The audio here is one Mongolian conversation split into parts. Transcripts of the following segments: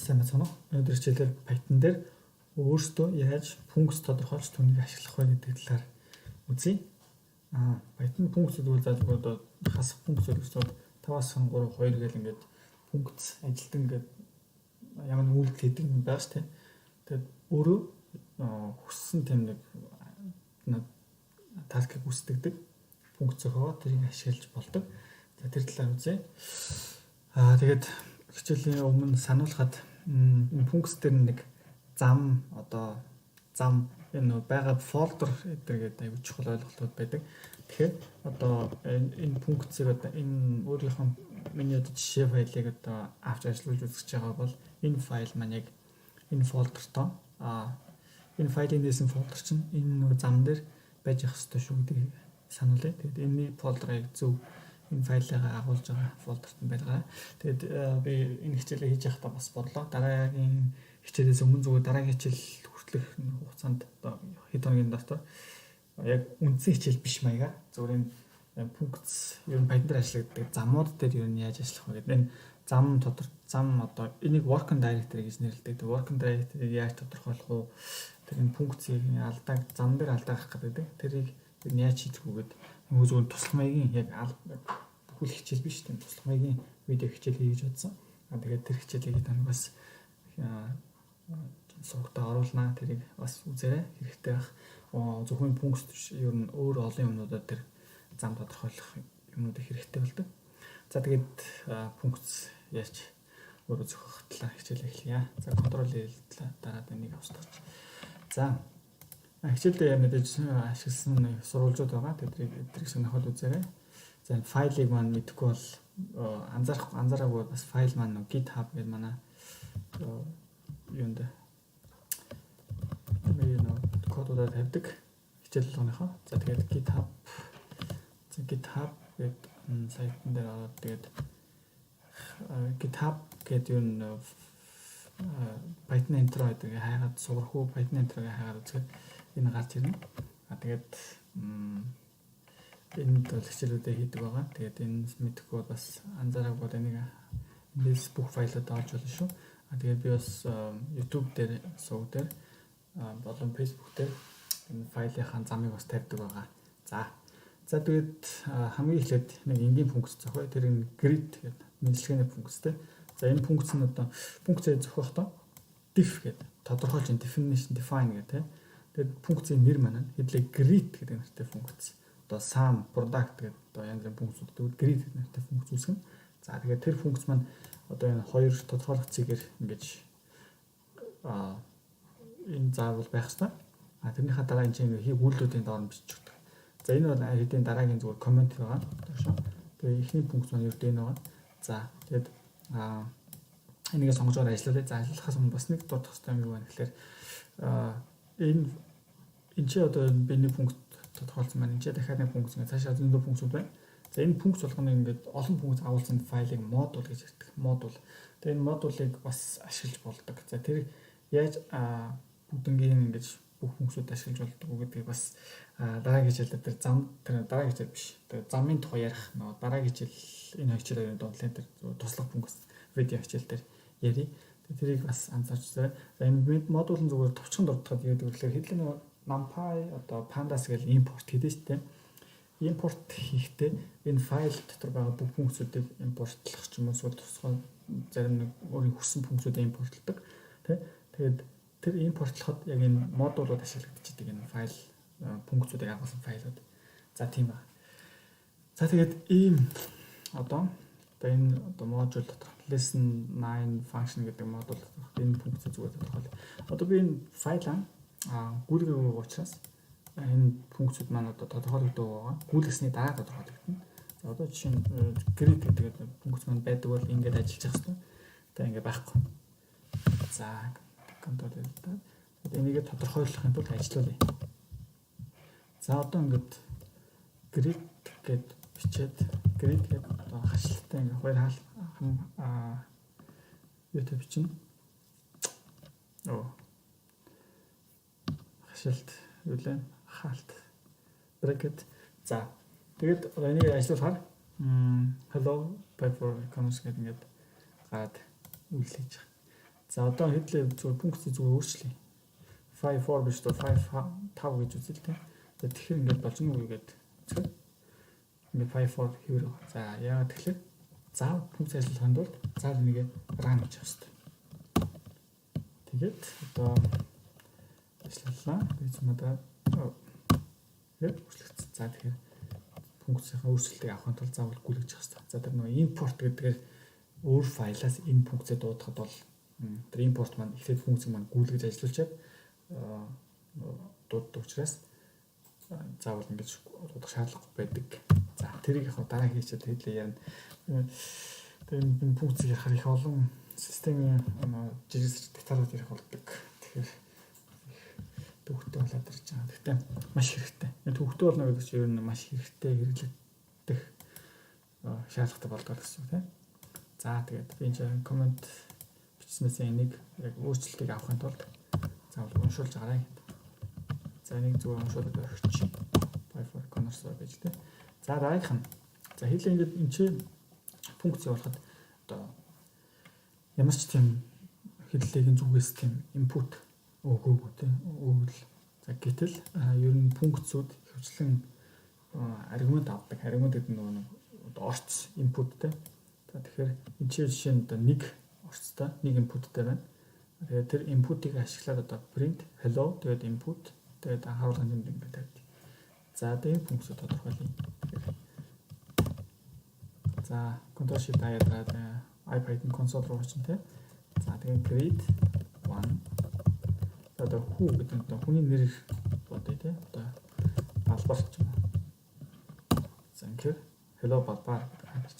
Сайн байцгаана уу? Өнөөдөр хичээлээр Python дээр өөрсдөө яаж функц тодорхойлж түүнийг ашиглах вэ гэдэг талаар үзье. Python функц гэдэг бол заалгүй одоо хасах функц гэж 5-аас 3 2 гэл ингээд функц ажилтан ингээд ямар нэг үйлдэл хийдэг юм байгаа шүү дээ. Тэгээд өөрөө хүссэн тийм нэг task ыг гүйцэтгэдэг функц зохиогоо тэрийг ашиглаж болдог. За, тэр талаар үзье. Тэгээд хичээлийн өмнө сануулхад энэ функц дээр нэг зам, одоо зам, энэ нөө байгаа folder гэдэг аюу чухал ойлголтууд байдаг. Тэгэхээр одоо энэ функцийг, одоо энэ өөрийнхөө миний одоо жишээ файлыг одоо авч ажиллуулж үзэж байгаа бол энэ файл маань яг энэ folder тоо энэ файлын нээсэн folder чинь энэ нөгөө зам дээр байж явах ёстой шүү гэдгийг сануулъя. Тэгээд энэ folder яг зөв энэ файлыг агуулж байгаа folder т нь байлгаа. Тэгээд би энэ хичээлээ хийж байхдаа бас бодлоо. Дараагийн хичээлээс өмнө зүгээр дараагийн хичээл хүртэлх хугацаанд, одоо хэд хоногийн дотор, яг үндсэн хичээл биш маягаар зүгээр энэ функц ер нь Python дээр ашигладаг замууд дээр ер нь яаж ажиллах вэ гэдэг энэ зам тодор зам, одоо энийг working directory гэж нэрлэдэг. Тэр working directory-г яаж тодорхойлох вэ? Тэр энэ функцийг алдааг зам дээр алдаа гарах гэдэг. Тэрийг ер нь яаж хийх үү гэдэг нөгөө зүгээр туслах маягийн, яг бүхэл хичээл биш, тийм туслах маягийн видео хичээл хийж бодсон. Тэгээд тэр хичээлийг та бас сувагтаа оруулнаа. Тэрийг бас үзээрэй. Хэрэгтэй байх. Зөвхөн функц биш, ер нь өөр олон юмнуудаар тэр зам тодорхойлох юмнууд хэрэгтэй болдог. За, тэгээд функц яаж өөрөө зохиох талаар хичээл эхлэе. За, control L дараад энийг устгах. За, хичээлдээ мэдээж ашигласан нэг сурвалжууд байгаа. Тэднийг сонирхол үзээрэй. За, энэ файлыг маань мэдэхгүй бол анзаарах анзаараагүй бас файл маань GitHub гэдэг манай юунд би нөө кодуудаа тавьдаг хичээл болгоныхоо. За, тэгээд GitHub, за, GitHub гэдэг сайтн дээр ороод, тэгээд GitHub гэдэг юу н Python intro гэдэг хайгаад, сурах уу Python intro-г хайгаад үзэхэд энэ гарч ирнэ. Тэгээд энд бол хичээлүүдээ хийдэг байгаа. Тэгээд энэ мэдэхгүй бас анзаараагүй бол энийг эндээс бүх файлуудаа олж болно шүү. Тэгээд би бас YouTube дээр, сувг дээр болон Facebook дээр энэ файлынхаа замыг бас тавьдаг байгаа. За. За, тэгээд хамгийн эхлээд нэг энгийн функц зохио. Тэр нь greet гэдэг мэндчилгээний функц те. За, энэ функц нь одоо функцээ зохиохдоо def гэдэг тодорхойлж, definition, define гэдэг те. Тэгээд функцийн нэр маань хэдлээ greet гэдэг нэртэй функц. Одоо sum, product гэдэг одоо янз бүрийн функцүүд. Тэгвэл greet гэдэг нэртэй функц үүсгэнэ. За, тэгээд тэр функц маань одоо энэ хоёр тодорхойлох цэгээр ингэж энэ заавал байх ёстой. Тэрнийхээ дараа энэ чинь хийх үйлдэлүүдийн доор нь бичиж өгдөг. За, энэ бол хэдийн дараагийн зүгээр comment байгаа. Доошоо. Тэгээ эхний функц маань ердөө энэ байгаа. За, тэгээд энийгээ сонгож байгаа ажиллуулъя. За, ажиллахаас өмнө бас нэг дурдах хэрэгтэй юм юу байна гэхээр энэ чи одоо би нэг функц тодорхойлсон маань энэ чи дахиад нэг функц, ингээд цаашаа зөндөө функцүүд байна. За, энэ функц болгоно ингээд олон функц агуулсан файлыг модуль гэж ярьдаг. Модуль. Тэгээ энэ модулыг бас ашиглаж болдог. За, тэр яаж бүгднгийн ингэж бүх функцүүд ашиглаж болдог уу гэдгийг бас дараагийн хичээлээр тэр зам, тэр дараагийн хичээл биш. Тэр замын тухай ярих нөгөө дараагийн хичээл, энэ хичээлээр дундлын тэр туслах функц видео хичээл дээр ярив. Тэрийг бас анзаарч үзээрэй. За, энэ модуль нь зүгээр товчхон дурдахад юу гэдэг вэ гэхээр хэдлийн нөгөө NumPy, одоо pandas гэж импорт хийдэж шүү дээ. Импорт хийхдээ энэ файл дотор байгаа бүх функцүүдийг импортлох ч юм уу, эсвэл тусгай зарим нэг өөрийн хүссэн функцүүдийг импортлдог. Тэ? Тэгээд тэр импортлоход яг энэ модулууд ашиглагдчихдаг, энэ файл функцүүдийг агуулсан файлууд. За, тийм байна. За, тэгээд ийм одоо энэ одоо модуль дотор lesson 9 function гэдэг модуль дотор энэ функцийг зүгээр тодорхойлъё. Одоо би энэ файлаа гүйлгээгүй учраас энэ функцүүд маань одоо тодорхойлогддог байгаа. Гүйлгэсний дараа тодорхойлогдоно. За, одоо жишээ нь greet гэдэг функц маань байдаг бол ингээд ажиллаж явах хэрэгтэй. Одоо ингээд байхгүй. За, control L та. Тэгээд энийгээ тодорхойлохын тулд ажиллуулъя. За, одоо ингээд greet гэд бичээд, greet гэд одоо хашлттай ингээд хоёр хаал юутай бичнэ. Оо. Хашилт юу лээ? Хаалт. Bracket. За. Тэгээд одоо энийг ажиллуулахаар hello Python e-commerce гэдэг ингээд гараад үйлдэл хийж байгаа. За, одоо хэдлээ зүгээр функцийг зүгээр өөрчлөе. 5 4 биш үү, 5 5 гэж үзэл тэ. За, тэгэхээр ингээд болж гэнэ үү гэдэг үзэхэд ингээд 5 4 хэвээр байгаа. За, яагаад тэгэхээр заавал функц ажиллахын тулд заавал энийг run гэж явах хэрэгтэй. Тэгээд одоо ажиллалаа. Тэгээд тэгээд өөрчлөгдсөн. За, тэгэхээр функцийнхаа өөрчлөлтийг авахын тулд заавал гүйлгэж явах хэрэгтэй. За, тэр нөгөө import гэдгээр өөр файлаас энэ функцээ дуудахад бол тэр импорт маань эхлээд функцийг маань гүйлгэж ажиллуулчаад дууддаг учраас заавал ингэж дуудах шаардлага байдаг. За, тэрийг яг дараа хийчихэд хэдлээ ярина. Тэгээ энэ функцийг ярихаар их олон системийн жижиг деталууд ярих болдог. Тэгэхээр их төвөгтэй болоод ирж байгаа. Гэхдээ маш хэрэгтэй. Төвөгтэй болно гэдэг чинь ер нь маш хэрэгтэй, хэрэглэгдэх шаардлагатай болдог гэсэн үг, тийм. За, тэгээд би энэ comment бичснээс энийг яг өөрчлөлтийг авахын тулд заавал уншуулж агарай. За, энийг зүгээр уншуулад орхичих. Python Connors гэж, тийм. За, дараагийнх нь. За, хэлээ ингээд энэ чи функц явуулахад одоо ямар ч тийм хэдлэгийн зүгээс тийм input өгөөгүй, тийм, өгвөл. За, гэтэл ер нь функцүүд ихэвчлэн аргумент авдаг. Аргумент гэдэг нь нөгөө нэг орц, input тэй. За, тэгэхээр энэ чи жишээ нь одоо нэг орцтой, нэг input тэй байна. Тэгээд тэр input-ыг ашиглаад одоо print hello, тэгээд input, тэгээд анхааруулгын тэмдэг ингээд тавьд. За, одоо энэ функцийг тодорхойлъё. Тэгэхээр за, Ctrl Shift I дараад IPython console руу очин, тэ. За, тэгээд greet one. За, одоо хүү гэдэг нь одоо хүний нэр бодъё, тэ. Одоо Балбар ч юм уу. За, ингээд hello Балбар гэдэг харж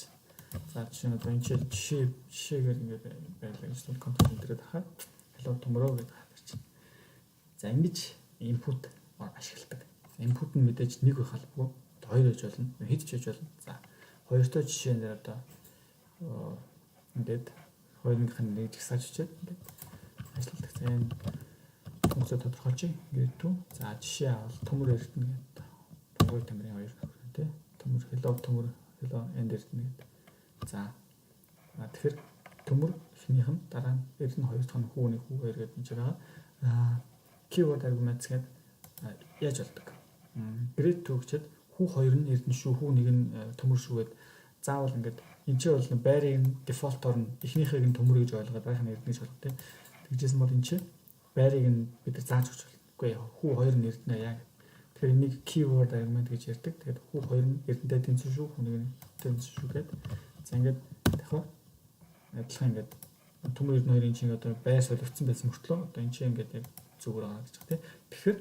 байна. За, жишээ нь одоо энэ чи жишээгээр ингээд байлаа гэж бол Ctrl Enter дарахад hello төмөрөө гэдэг харж байна. За, ингэж input ашигладаг. Input нь мэдээж нэг байх албагүй. Хоёр байж болно. Хэд ч байж болно. За, хоёртой жишээн дээр одоо ингээд хоёрынх нь нэг жагсааж өчөөд ингээд ажилладаг. За, энэ функцээ тодорхойлж ингээд two. За, жишээ авал Төмөр Эрдэнэ гэдэг Тунгуй Тамирын хоёр нөхөр, тий. Төмөр hello Төмөр, hello and Эрдэнэ гэдэг. За, тэгэхээр Төмөр эхнийх нь, дараа нь Эрдэнэ хоёр дахь нь, хүү нэг, хүү хоёр гэдэг энэ байгаа. Keyword arguments гэдэг яаж болдог? Greet two гэчээд хүү хоёр нь Эрдэнэ шүү, хүү нэг нь Төмөр шүү гэд заавал ингээд энэ ч бол байрыг нь default оор нь эхнийхийг нь Төмөр гэж ойлгоод дараах нь Эрдэнэ гэж болгох, тийм. Тэгжсэн бол энэ чи байрыг нь бид нар зааж өгч болно. Үгүй ээ, хүү хоёр нь Эрдэнэ яа. Тэгэхээр энийг keyword argument гэж ярьдаг. Тэгээд хүү хоёр нь Эрдэнэтэй тэнцэн шүү, хүү нэг нь тэнцэн шүү гэд. За, ингээд дахиад адилхан ингээд Төмөр Эрдэнэ хоёрын чинь одоо байр солигдсон байсан мөртлөө одоо энэ чинь ингээд яг зүгээр байгаа гэж байна, тийм. Тэгэхээр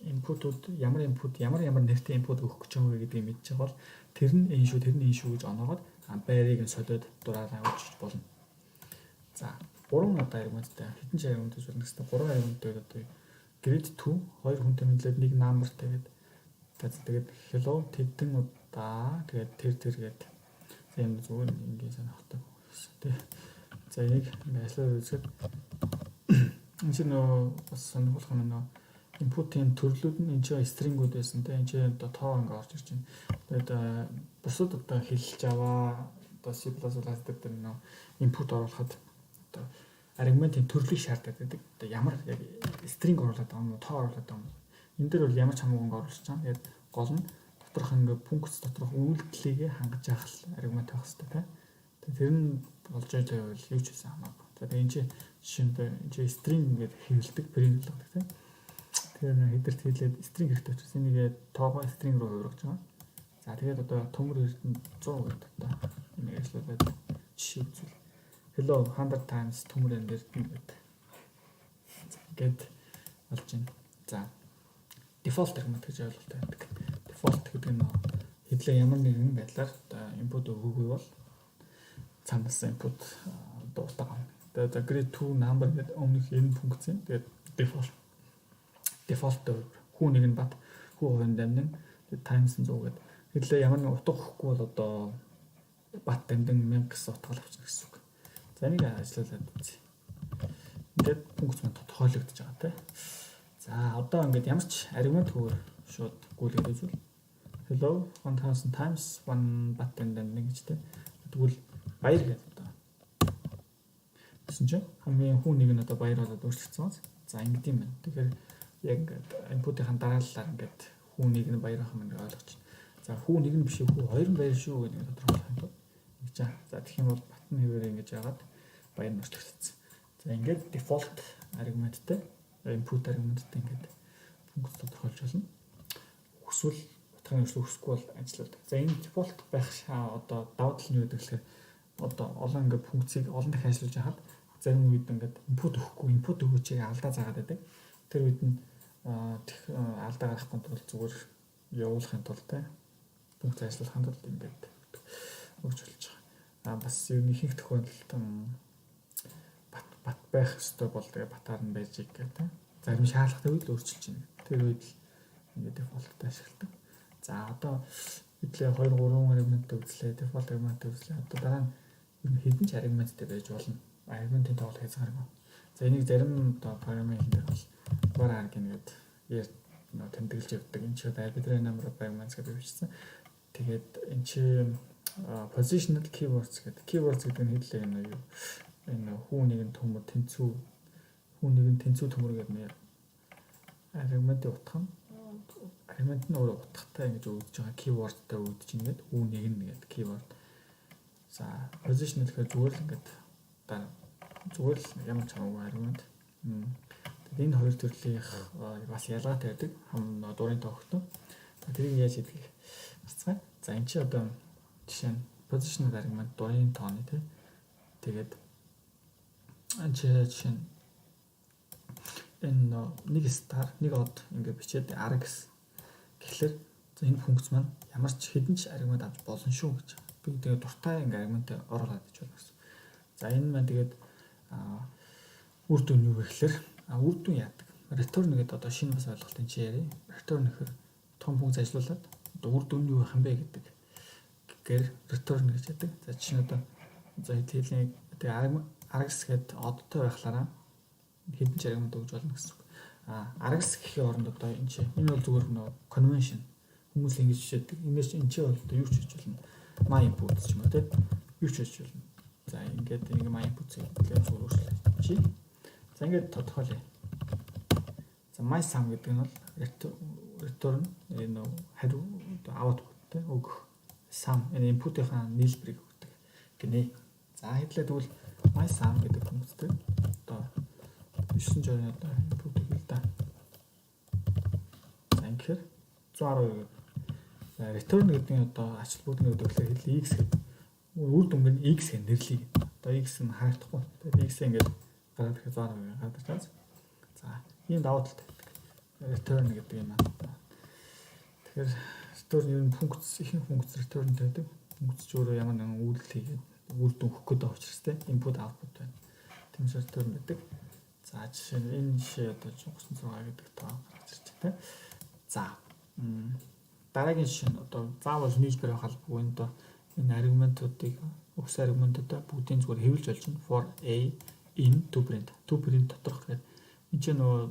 input ууд ямар input, ямар ямар нэртэй input өгөх гэж байгаа вэ гэдгийг мэдчих бол тэр нь энэ шүү, тэр нь энэ шүү гэж оноогоод байрыг нь солиод дураараа авчиж болно. За, гурван одоо аргументтай, хэдэн ч аргумент гэж болно гэсэн, гурван аргументтай одоо greet two хоёр хүнтэй мэдлээд нэг number, тэгээд тэгээд hello тэдэн удаа, тэгээд тэр тэр гээд. За, юм зүгээр ингийн сонирхолтой гэсэн, тий. За, энийг ингээ ажиллаад үзэхэд энэ чинь нөө бас сонирхолтой юм, нөө input ын төрлүүд нь энэ чинь string үүд байсан, те, энэ чинь одоо тоо ингээ орж ирж байна. Тэгээд бусад одоо хэлж Java, одоо C++ дээр нөө input оруулахад одоо аргументын төрлийг шаарддаг байдаг. Одоо ямар яг string оруулаад байгаа юм уу, тоо оруулаад байгаа юм уу? Энэ дээр бол ямар ч хамаагүй ингээ оруулж байгаа. Тэгээд гол нь доторх ингээ функц доторх үйлдэлийг хангаж явах аргумент байх хэрэгтэй, те. Тэгээд тэр нь болж байвал юу ч гэсэн хамаагүй. За, тэгээд энэ чинь жишээ нь энэ чинь string ингээд хэвлэдэг, print болгодог, те. Тэгэхээр хэдэрт хэлээд string хэрэгтэй учраас энийг тоогоо string руу хувиргаж байгаа. За, тэгээд одоо Төмөр Эрдэнэ 100 гэдэг одоо энийг ажиллуулад жишээ үзвэл hello 100 times Төмөр and Эрдэнэ гэдэг. За, ингээд болж байна. За, default аргумент гэж ойлголт байдаг. Default гэдэг нь хэдлээ ямар нэгэн байдлаар одоо input өгөөгүй бол цаанаас input дуулдаг. Тэгээд greet two number гэдэг өмнөх энэ функц. Тэгээд default хүү нэг нь бат, хүү хоёр нь дамнин, тэгээд times нь 100 гэдэг. Хэдлээ ямар нэгэн утга өгөхгүй бол одоо бат, дамдин, 1000 гэсэн утга л авчихна гэсэн үг. За, энийг ажиллуулад үзье. Ингээд функц маань тодорхойлогдож байгаа, тийм. За, одоо ингээд ямар ч аргументгүй шууд гүйлгээд үзвэл hello 1000 times 1 бат and нэг гэж, тийм. Тэгвэл баяр гэдэг одоо. Гэсэн чинь хамгийн хүү нэг нь одоо баяр болоод өөрчлөгдсөн. За, ингэдэм юм байна. Тэгэхээр яг ингээд input-ийн дараалалаар ингээд хүү нэг нь баяр байх юм ингээд ойлгож байна. За, хүү нэг нь биш, хүү хоёр нь баяр шүү гэдэг тодорхойлох юм бол ингэж аа. За, тэгэх юм бол button хэвээрээ ингэж яагаад баяр нь өөрчлөгдсөн. За, ингээд default аргументтай, input аргументтай ингээд функц тодорхойлж болно. Хүсвэл утгын өөрчлөлт, хүсэхгүй бол ажилладаг. За, энэ default байх одоо давуу тал нь юу гэдэг гэхээр одоо олон ингээд функцийг олон дахин ажиллаж байхад зарим үед ингээд input өгөхгүй, input өгөөч алдаа заагаад байдаг. Тэр үед нь алдаа гаргахгүй тулд, зүгээр явуулахын тулд, те, функц ажиллахын тулд ингээд өгч болж байгаа. А бас ер нь ихэнх тохиолдолд бат бат байх ёстой бол тэгээ батаар нь байж гэх, те. Зарим шаардлагатай үед л өөрчилж байна. Тэр үед л ингээд default-тай ашигладаг. За, одоо хэдлээ 2 3 аргументтай үзлээ, default аргументтай үзлээ. Одоо дараа нь ер нь хэдэн ч аргументтай байж болно. Аргументын тоол хязгааргүй. За, энийг зарим одоо програмын хэл дээр бол var arg гэдэг яар тэмдэглэж явдаг. Энэ чинь arbitrary number of arguments гэдэг бичсэн. Тэгээд энэ чи positional keywords гэдэг. Keywords гэдэг нь хэдлээ энэ юу, энэ хүү нэгэн төмөр тэнцүү, хүү нэгэн тэнцүү төмөр гэдэг нэр аргументын утга нь, аргумент нь өөрөө утгатай ингэж өгдөж байгаа, keyword-тай өгдөж ингээд хүү нэг нь гэдэг keyword. За, positional гэхээр зүгээр л ингээд зүгээр л ямар ч хамаагүй аргумент. Тэгээд энэ хоёр төрлийнх бас ялгаатай байдаг. Хам дурын тоогтой. Тэрийг яаж хийдгийг харцгаая. За, энэ чи одоо жишээ нь positional аргумент дурын тооны, тий. Тэгээд энэ чи жишээ нь энэ нэг star, нэг од ингээд бичээд args гэхлээр, за, энэ функц маань ямар ч хэдэн ч аргумент авч болно шүү гэж. Би тэгээд дуртай ингээд аргумент оруулаад ич болно гэсэн. За, энэ маань тэгээд үр дүн юу вэ гэхлээр үр дүн яадаг. Return гэдэг одоо шинэ бас ойлголтын чи яриа. Return гэхэр том функц ажиллуулад одоо үр дүн юу байх юм бэ гэдэг гэр return гэж яадаг. За, жишээ нь одоо, за, хэлний тэгээ args гэдэг одтой байхлаараа хэдэн ч аргумент өгж болно гэсэн үг. А args гэхийн оронд одоо энэ чи энэ бол зүгээр нөө convention, хүмүүс л ингэж жишээдэг. Энэс энэ чи бол одоо юу ч хийж болно. My input ч юм уу, те. Юу ч хийж болно. За, ингээд нэг my input гэдэг зүгээр өөрчлөлт чи. За, ингээд тодорхойлъё. За, my sum гэдэг нь бол return, энэ хариу одоо output, те, өгөх sum, энэ input-ийнхаа нийлбэрийг өгдөг гинэ. За, хэдлээ тэгвэл my sum гэдэг функцтэй одоо 960 одоо input өгье л да. За, ингэхээр 112 гэдэг. За, return гэдэг нь одоо ач холбогдол нь гэдэг хэл x гэдэг үр дүнг нь x гэх нэрлэе. Одоо x нь харагдахгүй. Тэгээд x ингээд гараад ирэхэд 112 гараад ирж байгаа. За, ийм давуу талтай байдаг. Return гэдэг юм аа. Тэгэхээр return ер нь функц, ихэнх функц return байдаг. Функц ч өөрөө ямар нэгэн үйлдэл хийгээд үр дүн өгөх гээд байгаа учраас, те, input output байна. Тийм учраас return байдаг. За, жишээ нь энэ жишээ одоо 36 гэдэг тоо гарч ирж байна, те. За, дараагийн жишээ нь одоо заавал нийлбэр байх албагүй, энэ одоо энэ аргументуудыг, өгсөн аргументуудаа бүгдийн зүгээр хэвлэж болж байна. For a in to print. To print доторх гэдэг энэ чинь нөгөө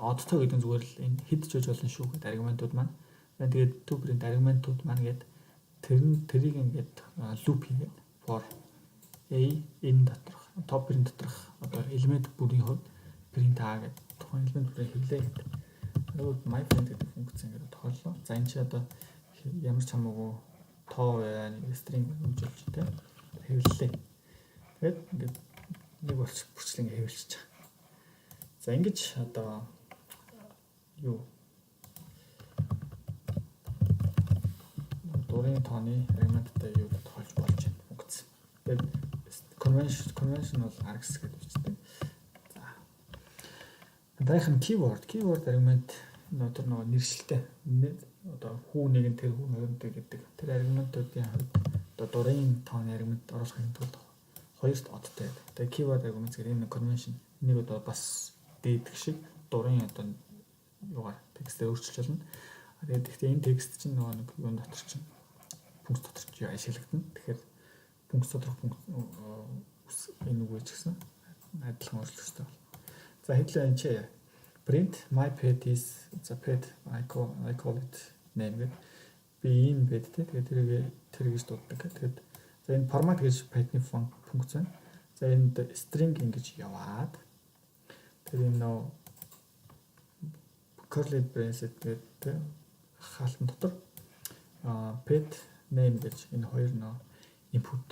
одтой гэдэг нь зүгээр л энэ хэд ч байж болно шүү гэдэг аргументууд маань. Тэгээд to print аргументууд маань гэдэг тэр нь тэрийг ингээд loop хийгээд for a in доторх top print доторх одоо элемент бүрийн хувьд print a гэдэг тухайн элемент бүрийг хэвлээ гэдэг. Тэгээд my friend гэдэг функц ингээд тохиоллоо. За, энэ чи одоо ямар ч хамаагүй тоо байна, нэг string өгж болж, тэ, хэвлэлээ. Тэгээд ингээд нэг болч бүрчлэн ингээд хэвлчихэж байгаа. За, ингэж одоо юу дурын тооны аргументтай юу тодорхойлж болж байна функц. Тэгээд convention бол args гэж бичдэг. За. Дараагийнх нь keyword. Keyword аргумент нөө тэр нөгөө нэршилтэй. Одоо хүү нэг нь тэр, хүү хоёр нь гэдэг тэр аргументуудын хувьд одоо дурын тооны аргумент оруулахын тулд хоёрт одтой байдаг. Тэгээ keyword аргумент гэдэг энэ convention энийг одоо бас дээдэх шиг дурын одоо юугаар текстээр өөрчилж болно. Тэгээд гэхдээ энэ текст чинь нөгөө нэг юун дотор чинь, функц дотор ч ашиглагдана. Тэгэхээр функц доторх функц энэ үг ч гэсэн адилхан өөрчлөх хэрэгтэй байна. За, хэдлээ энэ чи print my pet is, за, pet, I call it name гэдэг би ийм pet, те, тэгээд тэрийг тэр гэж дууддаг. Тэгээд за, энэ format гэж Python функц байна. За, энд string ингэж яваад тэр энэ нөө curly brace гэдэг хаалтан дотор pet name гэж энэ хоёр нөө input,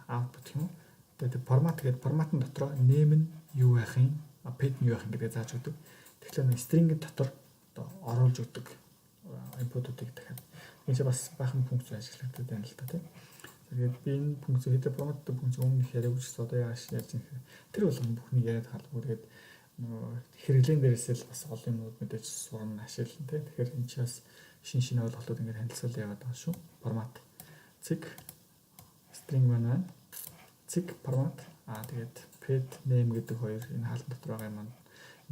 output юм уу. Тэгээд формат гэдэг форматын дотор name нь юу байх юм, pet нь юу байх юм гэдгээ зааж өгдөг. Тэгэхээр нэг string дотор одоо оруулж өгдөг input-уудыг дахиад энэ чинь бас баахан функц ашиглагдаад байна л та, тийм. Тэгээд би энэ функц хэдэ формат функц өмнө их яриаг үжсэн, одоо яаж яаж юм тэр болгон бүхнийг яриад халбгүй. Тэгээд нөгөө хэрэглэн дээрээс л бас олон юмнууд мэдээж сурна, ашиглана, тийм. Тэгэхээр энэ чинь бас шин шинэ ойлголтууд ингээд танилцуул яваад байгаа шүү. Формат цэг string маань байна. Цэг формат, тэгээд pet name гэдэг хоёр энэ хаалт дотор байгаа юм маань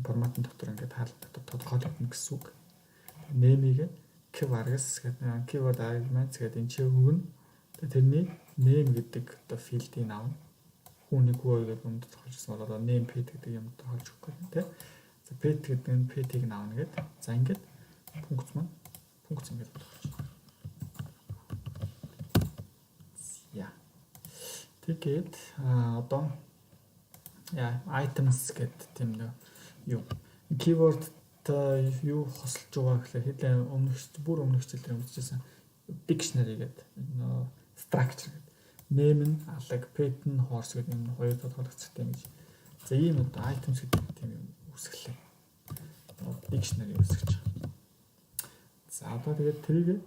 форматын дотор ингээд хаалт дотор тодорхойлогдно гэсэн үг. Name-ийг kwargs гэдэг keyword arguments гэдэг энэ чи өгнө. Тэгээд тэрний name гэдэг одоо field-ийг авна. Хүн нэг, хүү хоёр гэдэг юм тодорхойлжсэн бол одоо name, pet гэдэг юм тодорхойлж өгөх гэдэг, тийм. За, pet гэдэг нь pet-ийг нь авна гэдэг. За, ингээд функц маань функц ингээд болгож. За. Тэгээд одоо яа items гэдэг тийм нэг юу keyword та юу хосолж байгаа гэхлээр хэдэн өмнөх бүр өмнөх хичээл дээр үзчихсэн dictionary гэдэг нөө structure гэдэг name нь алаг, pet нь horse гэдэг юм хоёр тодорхойлогдсон юм гэж. За, ийм одоо items гэдэг тийм юм үүсгэлээ. Dictionary үүсгэж байгаа. За, одоо тэгээд тэрийг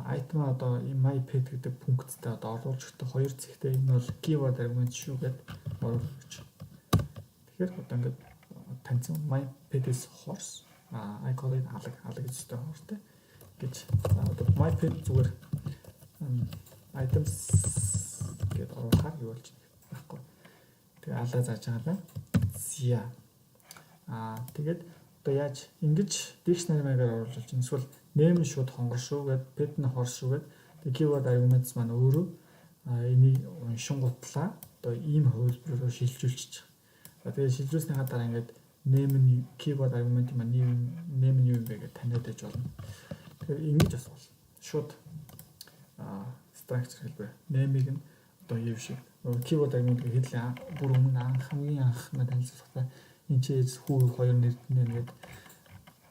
item одоо my pet гэдэг пункттэй одоо оруулж өгдөг хоёр зэгтэй, энэ бол keyword argument шүү гэд оруулж өгч. Тэгэхээр одоо ингээд таньсан my pet is horse, I call it алаг, алаг гэж өстэй horse те гэж. За, одоо my pet зүгээр items гэд оруулахаар юу болж байхгүй. Тэгээ алаа зааж байгаа юм байна. За. Тэгээд одоо яаж ингэж dictionary маягаар оруулж болж байна. Эсвэл name нь шууд хонгор шүү гэд, pet нь horse шүү гэд, тэг keyword arguments маань өөрөө энийг уншингуутлаа одоо ийм хувилбараар шилжүүлчих. За, тэгээ шилжүүлснийхаа дараа ингээд name нь keyword argument маань name нь юу юм бэ гэж таниад байж болно. Тэгэхээр ингэж бас болно. Шууд structure хэлбэр name-ийг нь одоо юу шиг keyword argument хэдлээ бүр өмнө анх хамгийн анх танилцуулахдаа энэ чи хүү хоёр нэрнэ нэгэд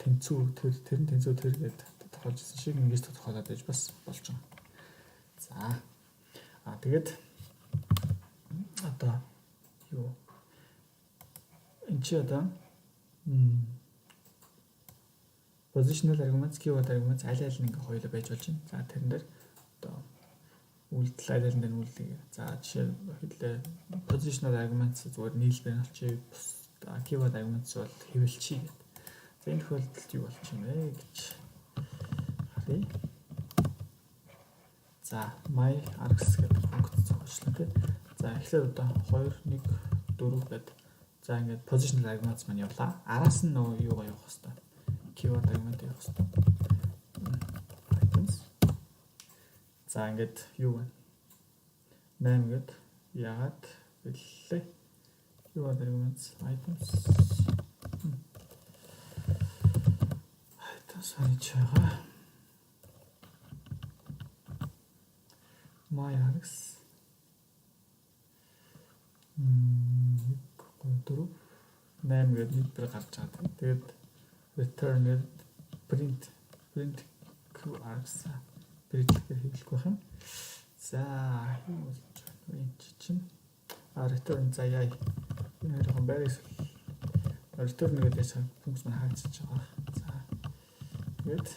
тэнцүү тэр тэр нь тэнцүү тэр гэд тодорхойлж ирсэн шиг ингэж тодорхойлоод байж бас болж байгаа. За. Тэгээд одоо юу энэ чи одоо positional arguments, keyword arguments аль аль нь ингээ хоёулаа байж болж байна. За, тэрэн дээр одоо үйлдэл аль аль нь дээр үйлдэл. За, жишээ хэлээ positional arguments зүгээр нийлбэр нь болчих, keyword arguments бол хэвлэлчий гэдэг. За, энэ тохиолдолд юу болж юм бэ гэж харъя. За, my args гэдэг функц зохиочлаа, тий. За, эхлээд одоо 2 1 4 гэдэг. За, ингээд positional arguments маань явлаа. Араас нь нөгөө юугаа явах хэвээр. Keyword argument явах хэвээр. Items. За, ингээд юу вэ? 8 гэд яагаад бэллээ? Keyword arguments items. Items хийж байгаа. My args 1 3 4 8 гэдэг нийлбэр гарч байгаа. Тэгээд return гэдэг print args print-ээр хэвлэх байх юм. За, юу болж байна вэ чинь? Return, за яа. Энэ хоёрын байрыг return гэдэг яаж функц маань хаагдчихж байгаа. За. Тэгээд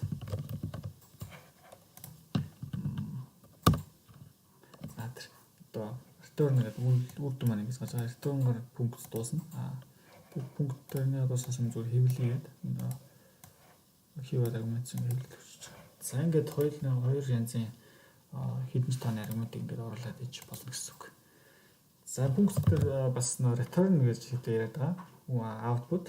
за, тэр одоо return гэдэг үр дүн маань ингэж гарч байгаа. Return-оор функц дуусна. Пункт тэрний дуусаас өмнө зүгээр хэвлэгээд нөгөө keyword argument чинь хэвлэл өгч байгаа. За, ингээд хоёр нэг хоёр янзын хэдэн ч тооны аргументыг ингээд оруулаад иж болно гэсэн үг. За, функц дээр бас нөө return гэж хэвдэ яриад байгаа. Output.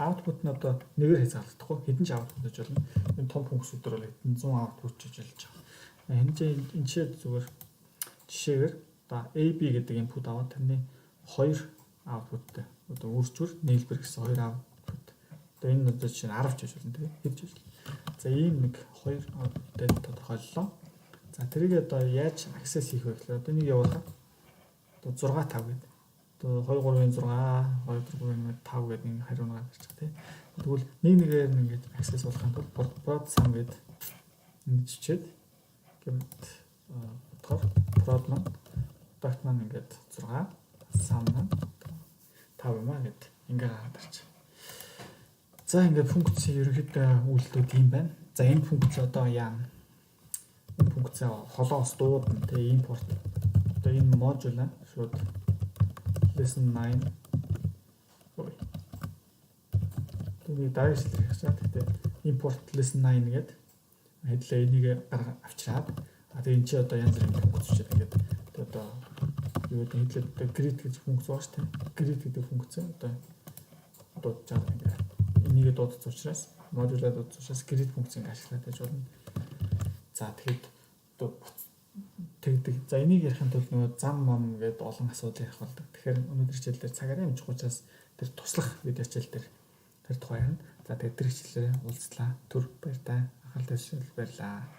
Output нь одоо нэгээр хязгаарлагдахгүй, хэдэн ч output гэж болно. Энэ том функцүүд дээр бол хэдэн 100 output гэж болж байгаа. Хэмжээ энэ ч зүгээр жишээгээр одоо AB гэдэг input аваад тэрний хоёр outputтай одоо үржвэр, нийлбэр гэсэн хоёр output. Одоо энэ одоо жишээ нь 10 ч гэж болно, тийм хэд ч гэж болно. За, ийм нэг хоёр output-тай тодорхойллоо. За, тэрийг одоо яаж access хийх вэ гэхээр одоо энийг явуулахад одоо 6 5 гэдэг. Одоо 2 3-ын 6, 2 4 5 гэдэг нэг хариу нь гарч байгаа, тийм. Тэгвэл нэг нэгээр нь ингэж access болохын тулд prod sum гэдэг ингэж чичээд гэвт бодохоор prod маань, product маань ингээд 6, sum маань 5 юм аа гэд ингээ гараад ирж. За, ингээд функц ерөнхийдөө үйлдэлүүд юм байна. За, энэ функц одоо яана? Энэ функц холоос дуудана, тэгээ импорт одоо энэ модуль аа шууд lesson 9. Ой. Түүний дараа шилжих чаа. Гэхдээ import lesson 9 гэдэг хэдлээ энийг гарга авчираад, а тэгээ энэ чи одоо янз бүрийн функц учраас ингээд одоо юу гэдэг хэдлээ одоо greet гэж функц байгаа шүү дээ. Greet гэдэг функц одоо дуудаж байгаа, ингээд энийг дуудсан учраас, модулаа дуудсан учраас greet функцийг ашиглаад байж болно. За, тэгэхэд одоо тэгдэг. За, энийг ярихын тулд нөгөө зам мам гэдээ олон асуудал ярих болдог. Тэгэхээр өнөөдөр хичээл дээр цагаараа амжихгүй учраас тэр туслах видео хичээл дээр тэр тухай ярина. За, тэгээд тэр хичээлээр уулзлаа. Түр баяртай. Анхаарал тавьсан баярлалаа.